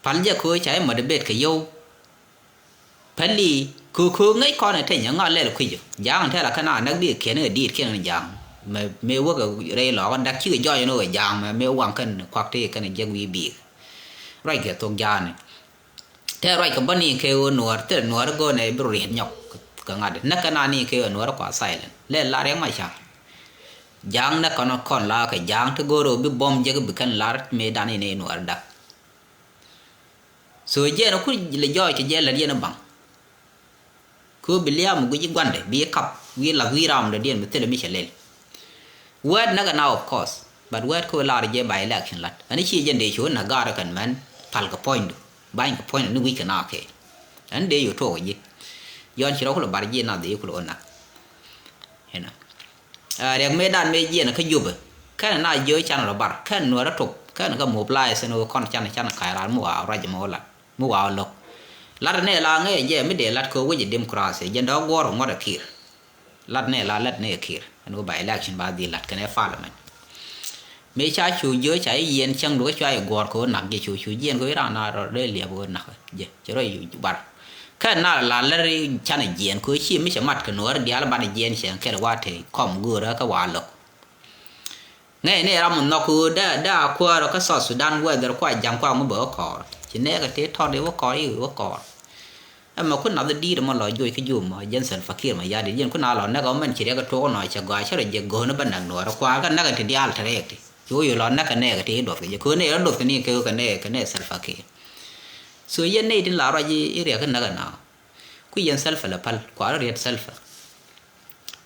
Pal jɛ köö ca imɔ dee bet kɛ yio̱w. Päli köö köö ŋäc kɔn ɛ teny ɛ ŋa̱ lɛl kui̱c ɔ ja̱a̱ŋ tɛl a kɛn a näk bi kɛ kiɛn ɛ diit kiɛn ɛ ja̱a̱ŋ. Mëë mëë wäk ɛ rɛy lɔɔk ɛ dak cikɛ jɔɔc ɛn ɣöö ɛ ja̱a̱ŋ mɛ mëë waŋ kɛn kuak tëë kɛn ɛ jek wi̱i̱ bi̱i̱k. Ruac kɛ thok ja̱a̱ni. Tɛ ruac kɛ bä ni kɛ ɣöö nuɔɔr thilɛ nuɔɔr go̱o̱nɛ bi riet nyɔk. Kɛ ŋa̱t näk kɛ na ni kɛ ɣöö nuɔɔr kua silent lɛ la Riɛk Macar. Ja̱a̱ŋ näk kɔn kɔn la kɛ ja̱a̱ŋ ti go̱o̱r ɣöö bi bɔm jek bi kɛn lar mëë dan in ɛ nuɔɔr dak. So jɛn ku lɛ jɔɔc kɛ jɛ lät yɛn baŋ. Kɛ ɣöö bi liaam guic i̱ gua̱ndɛ bi i̱ kap wi̱i̱ lath wi̱i̱ ram dɔ̱diɛn bi thilɛ mi cɛ lɛl. Wɛɛt näk ɛ na of course but wɛɛt kä lar jɛ ba election lat ɛn ci jɛn dee cu näk gaarä kɛn mɛn pal kɛ puɔ̱nydu ba̱ny kɛ puɔ̱nydu ni wi̱c kɛ na kɛ. Ɛn dee cu tuɔɔk ji̱ yɔn ci rɔ kulɛ bar ji̱ na dhie kulɛ ɣän näk. Inɔ riɛk mëë dan mëë jiɛn kä Jubɛ kɛn na jiö can rɔ bar kɛn nuɔrä tok kɛn kä mobilize ɛn ɣöö kɔn can can ka̱c ral mi wa ruac mɛ wä lat. Mi wa wä lo̱k lat nɛ la ŋɛ jɛ mi dee lat kɛ wec ɛ democracy jɛn dɔ̱ guɔ̱r ŋuɔ̱t ɛ Kiir. Lat nɛ la lat nɛ Kiir ɛn ɣöö ba election ba dhil lat kɛnɛ parliament. Mëë ca cu jiö ca i̱ yiɛn cäŋ dukä cua i̱ guɔ̱r kɛ ɣöö nak jɛ cu cu jiɛn kɛ ɣöö i̱ raan na rɔ dee liɛp ɣöö nak jɛ cɛ rɔ yu bar. Kɛn na la lär i̱ canɛ jiɛn kɛ ɣöö ci mi cɛ mat kɛ nuɔ̱ɔ̱r diaal banɛ jiɛn cɛ kɛn wa te kɔm göörä kä wa lo̱k. Ŋäcni ram mi nhɔk ɣöö dee dee a kuäärä kä South Sudan whether kua ja̱ŋ kua ŋu bɛ wä kɔɔr ci nɛɛkɛ tëë tɔt i̱ wä kɔɔr i̱ wä kɔɔr. Ɛmɛ ku nath di̱i̱t ɛmɔ lɔ juɔc kä jum ɔ jɛn Salva Kiir mɛ ya̱di̱t jɛn ku na lɔ näk ɔ mɛn ci riɛk ɛ tuɔk nɔ cɛ gɔaa cä rɔ jɛ go̱o̱n ɛ bä näk nuɔɔrɛ kua kä näk ɛ ti diaal te rɛɛk ti ci wä yo̱ lɔ näk kɛ nɛɛkɛ ti i̱ duɔth kɛ jɛ köö nɛɛkɛ rɔ duɔth kɛ ni kɛ kɛ nɛɛkɛ kɛ nɛɛkɛ Salva Kiir. So yɛn nɛy tin la ruac i̱ riɛk kä näk ɛ na ku yɛn Salva lɛ päl kua rɔ riɛt Salva.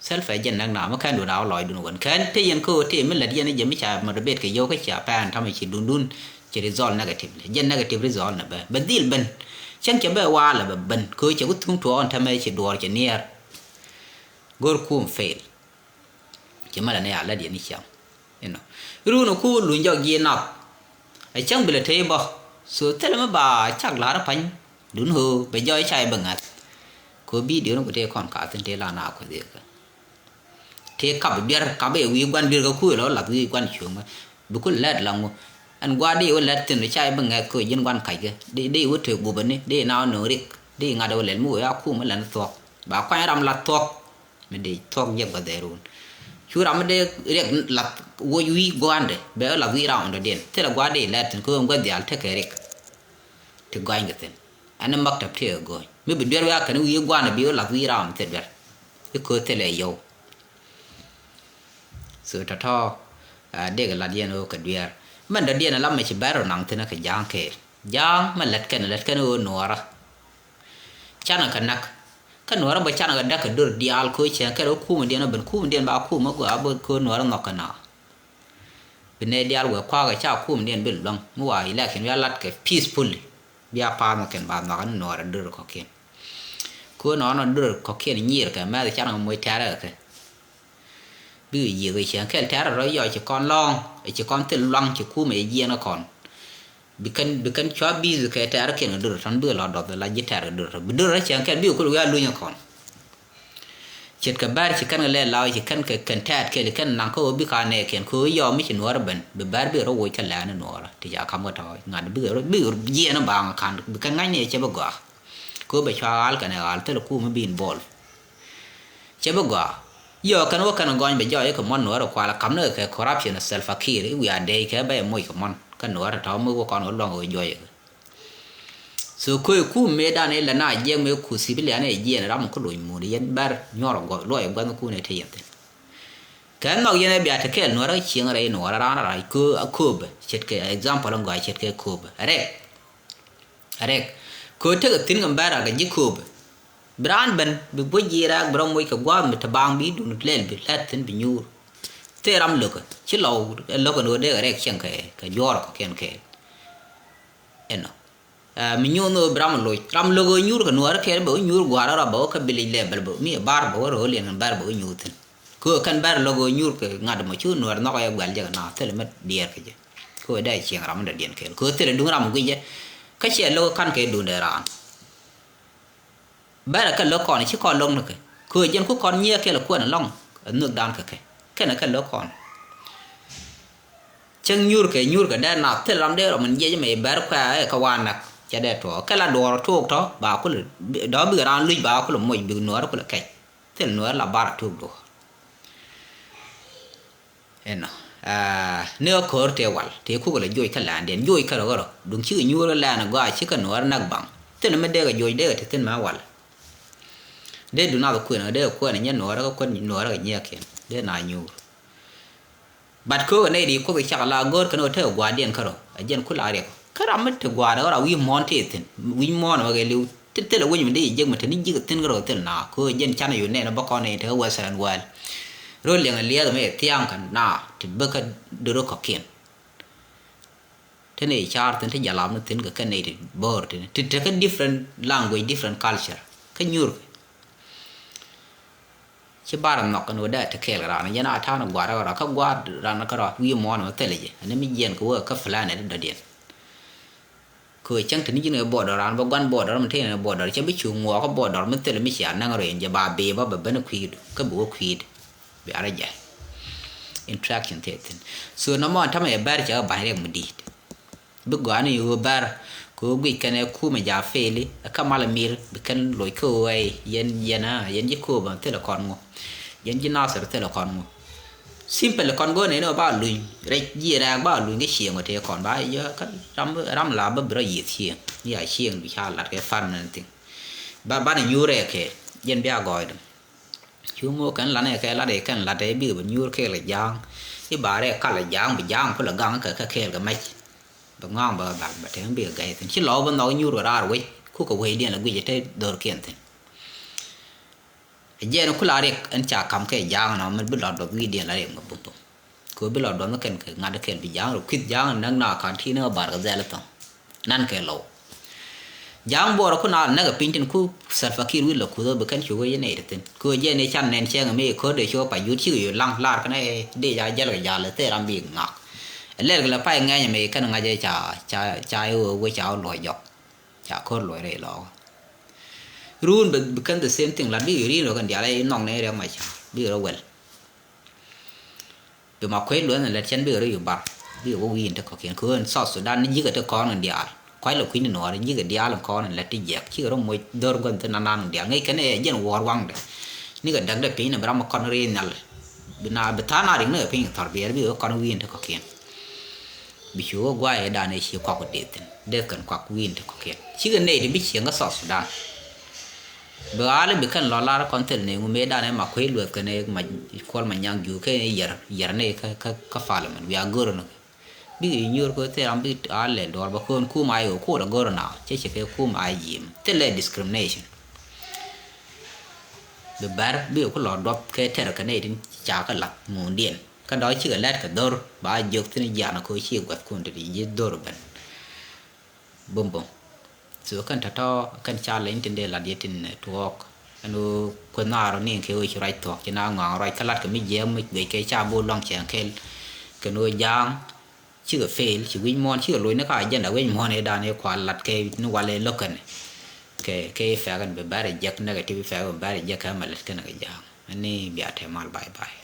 Self ɛ jɛn näk na mi kɛn dun a wä lɔcdun wän kɛn te yɛn kä ɣöö tëë mi lät yɛn jɛ mi ca motivate kɛ yio̱w kä cia pɛn tämɛ ci dundun ci result negatively jɛn negative result nɛ bɛ bɛ dhil ben. Cäŋ cɛ bɛ waalɛ bɛ ben kä ɣöö cɛ ku thuŋ tuɔɔk ɛn tämɛ ci duɔɔr cɛ niɛɛr. Go̱r kum fail. Cɛ mɛ lɛ ni a lät yɛn i̱ ciaŋ. Inɔ run ku luny jɔk ji̱ nath. Ɛ cäŋ bi lɛ tey bä. So thilɛ mi ba cak la̱r pa̱ny dun ɣöö bɛ jɔɔc ca i̱ bɛ ŋa̱th. Kɛ ɣöö bidio ni ku tëë kɔn ka̱thi̱n tëë la na kueth yɛ kɛ. Tëë kap duer, kap i̱ wi̱i̱ gua̱n duer kɛ kuëë lɔ lath wi̱i̱ gua̱n cuŋä. Bi ku lɛt la ŋu. Ɛn gua̱a̱r di wä lɛt thi̱n ca i̱ bɛ ŋa̱th kɛ ɣöö ji̱n gua̱n kac kɛ. Di, di wä tëë gupä ni, di na wä nööŋ rik. Di ŋa̱t wä lɛl mi wee a kumä lɛn thuɔ̱k. Ba kuany ram la thuɔ̱k. Mi dee thuɔ̱k jɛ gua̱th dee run. Cu ram mi dee riɛk lath woc wi̱i̱ gua̱a̱ndɛ bɛ ɣä lath wi̱i̱ ram dɔ̱diɛn thilɛ gua̱a̱r dee lɛt thi̱n kɛ ɣöö gua̱th diaal tekɛ riɛk. Ti gɔ̱a̱ny kɛ thi̱n ɛn ni maktab tekɛ gɔ̱ny mi bi duer wi̱i̱ a kɛn wi̱i̱ gua̱a̱ndɛ bi ɣä lath wi̱i̱ ram thil duer. I̱ köö thilɛ yɔw. So tɔ̱tɔ̱ dee kɛ lat yɛn ɣöö kɛ duer mɛn dɔ̱diɛn lam mɛ ci bɛr rɔ naŋ thi̱n kɛ ja̱a̱ŋ kɛɛl ja̱a̱ŋ mɛ lät kɛn lät kɛn ɣöö nuɔɔrä. Canɛ kɛ näk kä nuɔrä bä canɛ kɛ däk kɛ dör diaal kɛ cɛn kɛn rɔ kumɛ diɛn ben kumɛ diɛn ba kumɛ gɔaa bä kɛ nuɔrä nhɔk kɛ na. Bi nɛ diaal wɛ kua̱a̱k kɛ ca kumɛ diɛn bil luäŋ mi wa election bia lat kɛ peacefully. Bia pa̱a̱th mɛ kɛn ba nhɔk ni nuɔrä dör kɔkiɛn. Kɛ nɔnɔ dör kɔkiɛn nyiir kɛ mɛth canɛ kɛ moc tɛrɛ kɛ kɛ. Bikɛ yiëk i̱ cieŋ kɛl tɛ̈r rɔ yɔc ci kɔn lɔ̱ŋ ci kɔn thil luaŋ ci kumɛ jiɛn kɔn. Bi kɛn bi kɛn cua bi̱i̱th kɛ tɛ̈r kiɛn kɛ dor tɔn bikɛ lɔ dɔth la ji̱ tɛ̈r kɛ dor tɔn bi dor rɔ cieŋ kɛl bikɛ kul wiaa luny kɔn. Ce̱tkɛ bɛr ci kɛn kɛ lɛ law ci kɛn kɛ kɛn tɛ̈t kɛl kɛn naŋ kä ɣöö bikɛ a nɛɛkiɛn kɛ ɣöö yɔm mi ci nuɔɔr ben bi bɛr bikɛ rɔ woc kɛ lɛ̈ɛ̈n nuɔɔr ti ca kam kɛ tɔ̱ ŋa̱t bikɛ rɔ bikɛ jiɛn baŋ ka̱n bi kɛn ŋa̱cni cɛ bi gɔaa. Kɛ ɣöö bɛ cua ɣa̱l kɛn ɛ ɣa̱l thil kumɛ bi involve. Cɛ bi gɔaa. Yɔ kɛn wä kɛn gɔny bɛ jɔɔc kɛ muɔ̱n nuɔ̱ɔ̱rɛ kual kam ni kɛ corruption of Salva Kiir i̱ wiaa dee kɛ bɛ moc kɛ muɔ̱n kä nuɔ̱ɔ̱rɛ tɔ̱ mi wä kɔn wä luɔ̱ŋ wä juɔc kɛ. So ko̱i kum mëë dan ilɛ na jiɛk mëë ku civilian ɛ jiɛn ram mi ku loc muun yɛn bɛr nyuɔr gɔl luɔc gua̱n kun ɛ te yɛn thin. Kɛ nhɔk yɛn ɛ bia te kɛɛl nuɔ̱ɔ̱rɛ cieŋ rɛy nuɔ̱ɔ̱rɛ raan rac köö a kööbɛ ce̱tkɛ example in gɔaa ce̱tkɛ kööbɛ rɛk. Rɛk. Kɛ ɣöö tekɛ thi̱n kɛ bɛ̈ɛ̈r akɛ ji̱ kööbɛ. Bi raan ben bi buɔ̱c ji̱ rɛ̈ɛ̈k bi rɔ moc kɛ gua̱a̱th mi te baaŋ bi dun lɛl bi lɛ̈t thi̱n bi nyuur. Thil ram lo̱kɛ ci lɔw ɛ lo̱kɛ ni ɣöö dee kɛ rɛk cieŋ kɛ kɛ juɔ̱ɔ̱r kɔ̱kiɛn kɛɛl. Ɛnɔ. Ɛ, mi nyuur ni ɣöö bi ram loc ram lo̱k ɣöö nyuur kɛ nuɔ̱ɔ̱rä kɛɛl bɛ wä nyuur gua̱a̱r rɔ bɛ wä kä bi lic lɛɛbɛl bɛ mi ɛ bar bɛ wä ro̱o̱l yɛn kɛn bar bɛ wä nyuur thi̱n. Kɛ ɣöö kɛn bɛr lo̱k ɣöö nyuur kɛ ŋa̱t mɔ cu nuɔ̱ɔ̱r nhɔk ɛ guɛl jɛ kɛ na thilɛ mi diɛɛr kɛ jɛ. Kɛ ɣöö dee cieŋ ram mi dɔ̱diɛn kɛɛl kɛ ɣöö thilɛ duŋ ram mi guic jɛ. Kä ciɛ lo̱k ka̱n kɛ duundɛ raan. Bɛrɛ kɛ lo̱k kɔn ci kɔn lo̱k ni kɛ kɛ ɣöö jɛn ku kɔn nyiee kɛɛl kuɛn ɛlɔ̱ŋ. Ɛ nhökdan kɛ kɛ kɛnɛ kɛ lo̱k kɔn. Cäŋ nyuurkɛ nyuurkɛ dee nath thil ram dee rɔ min jiɛc mɛ bɛr kuɛ ɛ kɛ wa nak cɛ dee tuɔɔk kɛ la duɔɔr tok tɔ ba kulɛ dɔ̱ bikɛ raan luc ba kulɛ moc bik nuɔɔr kulɛ kɛc. Thil nuɔɔr la bar a tuk duɔ̱ɔ̱r. Inɔ ni ɣä ko̱r tëë wal tëë kukɛ lɛ joc kä la̱a̱ndiɛn joc kärɛ ɣärɔ duŋ cikɛ nyuur kä lɛn ɛ gɔaa cikɛ nuɔɔr näk baŋ. Thil mi dee kɛ joc dee kɛ te thi̱n mɛ wal. Dee duŋ nath kuën dee kɛ kuɛn nyɛ nuɔɔr kä kuɛn nuɔɔr kɛ nyiɛɛkiɛn dee na nyuur. But köökɛ nɛy di kuoth cak la go̱o̱r kɛn ɣöö tekɛ gua̱a̱rdiɛn kärɔ̱ a jiɛn ku la riɛk kä ram mi te gua̱a̱r ɣöö ra wi̱i̱ muɔ̱ɔ̱n tëë thi̱n wi̱i̱ muɔ̱ɔ̱n ɣöö kɛ li̱w. Thilɛ wec mi dee ji̱ jiäk mi te ni ji̱k thi̱n kärɔ̱ thil na köö jiɛn canɛ yu nɛn bä kɔn nɛy tekɛ western world. Röl liɛŋ liɛth mi thia̱a̱ŋ kɛ na ti bäkä dörö kɔ̱kiɛn. Te nɛy car thi̱n te jalap ni thi̱n kɛ kɛ nɛy ti bo̱o̱r ti ti tekɛ different language different culture kä nyuur kɛ. Ci bar nhɔk kɛn wä dee te kɛɛl kɛ raan jɛn a ta̱a̱n gua̱a̱r rɔ kä gua̱a̱r raan kä rɔ wi̱i̱ muɔ̱ɔ̱n mɛ thilɛ jɛ ɛn mi jiɛn kɛ wä kä plan ɛ ti dɔ̱diɛn. Kɛ wä cäŋ te ni ji̱n kɛ border raan bä gua̱n border mi te ni border cɛ bi cu ŋuɔɔk kä border mi thilɛ mi cia näŋ rɔ in jɛ ba bee bä bɛ ben kui̱du kä bi wä kui̱du. Bi arɛ jɛ interaction thiɛ thi̱n. So nɔmɔ ɛn tämɛ yɛ bɛr cɛ kɛ ba̱ny riɛk mi di̱i̱t. Bi gɔaa ni ɣöö bɛr kɛ ɣöö guic kɛn ɛ kumɛ ja̱ fɛɛli ɛ kä mal ɛ mir bi kɛn loc kä ɣöö ɛ yɛn yɛn a yɛn ji̱ kööbä thilɛ kɔn ŋu. Yɛn ji̱ Nasir thilɛ kɔn ŋu. Simple kɔn go̱o̱r nɛn ɣöö ba luny rɛc ji̱ rɛɛk ba luny kä cieŋ ɣöö tëë kɔn ba yɛ kä ram ram la bä bi rɔ yiëth cieŋ. Ni a cieŋ bi ca lat kɛ far mɛn thi̱n. Ba banɛ nyuur rɛɛk kɛ yɛn bia gɔɔydɛ. Cu ŋo̱o̱k kɛn lanɛ kɛ lat ɛ kɛn lat ɛ bikɛ bɛ nyuur kɛɛl kɛ ja̱a̱ŋ. I̱ ba rɛɛ kal kɛ ja̱a̱ŋ bi ja̱a̱ŋ kulɛ gaŋ kɛ kɛ kɛɛl kɛ mɛc. Bɛ ŋɔ̱a̱ŋ bɛ dhal bɛ tɛŋ bikɛ gɛy thi̱n ci lɔw bä nhɔk nyuur kɛ raar wec kukɛ wecdiɛn lɛ guic ɛ te dhorkiɛn thi̱n. Ɛ jɛɛn kula riɛk ɛn ca ka̱m kɛ ja̱a̱ŋ nɔ mɛn bi lɔt bɛ gui̱cdiɛn la riɛk mɛ bum bum. Kɛ ɣöö bi lɔ duɔth ni kɛn kɛ ŋa̱t kɛl bi ja̱a̱ŋ rɔ kui̱th ja̱a̱ŋ näk na ka̱n ti ni ɣä bar kɛ dhɛl thɔ̱ŋ. Nan kɛ lɔw. Ja̱a̱ŋ buɔɔrä ku na näk ɛ piny tin ku Salva Kiir wi̱i̱ lɔ kuth ɣä bi kɛn cu wee jɛ nɛy ti thi̱n kɛ ɣöö jɛ ni can nɛn cɛŋ mi ko̱r dee cu ɣä pa yut cikɛ yut laŋ lar kɛn ɛ dee ja jäl kɛ jal ɛ thil ram bi ŋak. Lɛr kɛ la pay ŋɛny mɛ kɛn ŋa̱c ɛ ca ca ca iwee wee ca wä luɔc jɔk. Ca ko̱r luɔc rɛy lɔɔk. Run bɛ bɛ kɛn the same thing la bikɛ rin rɔ kɛn diaal ɛ inɔk ni rɛk mac bikɛ rɔ wɛl. Bi ma kuec luɔth ni lɛt cɛn bikɛ rɔ yu bar bikɛ wä wi̱i̱n te kɔkiɛn kɛ ɣöö in South Sudan ni ji̱kɛ te kɔn kɛn diaal. Kuac la kui̱ni nuɔɔr ji̱kɛ diaal in kɔn in lɛt ti jiɛk cikɛ rɔ moc dhör gua̱n thin nanan kɛn diaal ŋäc kɛn ɛ jɛn wuɔɔr waŋdɛ. Nikɛ däkdɛ piny ni bi ram kɔn ri nhial. Bi na bi tha̱a̱n a rik nikɛ piny kɛ thɔr biɛɛr bikɛ wä kɔn wi̱i̱n te kɔkiɛn. Bi cu wä guay ëëdan ëë ci kɔk dee thi̱n dee kɛn kuak wi̱i̱n ti kɔ̱kiɛn cikɛ nɛy ti bi cieŋ kä South Sudan. Bi ɣaal i̱ bi kɛn lɔ lar kɔn thil ni ŋu mëë dan ëë ma kuec lueth kɛn ëë ma kuɔl ma nyaŋ juu kɛn ëë yɛr yɛr nɛy kä kä kä parliament wiaa go̱r ni. Bik i̱ nyuur kɛ thil ram bik ɣaal lɛ duɔl ba ko̱n kum ay ɣöö kuɔt a go̱r na cɛ ci kɛ kum ay jiim thil lɛ discrimination. Bi bɛr bikɛ ku lɔ duɔth kɛ tɛr kɛ nɛy tin ca kɛ lath muundiɛn kä dɔ̱k cikɛ lɛt kɛ dhor ba jiök thi̱n jian kɛ ɣöö ci gua̱thkun ti di ji̱ dhor ben. Bum bum. So kɛn tɔ̱tɔ̱ kɛn ca leny tin dee lat yɛ tin tuɔɔk ɛn ɣöö kueth naar ni kɛ ɣöö ci ruac thuɔ̱k ci na ŋɔaŋ ruac kä lat kɛ mi jiɛɛm mi guic kɛ ca bo̱o̱ luaŋ cɛɛŋ kɛl. Kɛn ɣöö ja̱a̱ŋ cikɛ fail ci wi̱c muɔ̱ɔ̱n cikɛ loc ni ka agenda wi̱c muɔ̱ɔ̱n ëëdan ëë kual lat kɛ ni wal ëë lo̱k kɛn. Kɛ kɛ effect ɛn bi bɛr ɛ jek negative effect bi bɛr ɛ jek kɛ mɛ lät kɛn kɛ ja̱a̱ŋ. Ɛn ni bia tɛmal bye bye.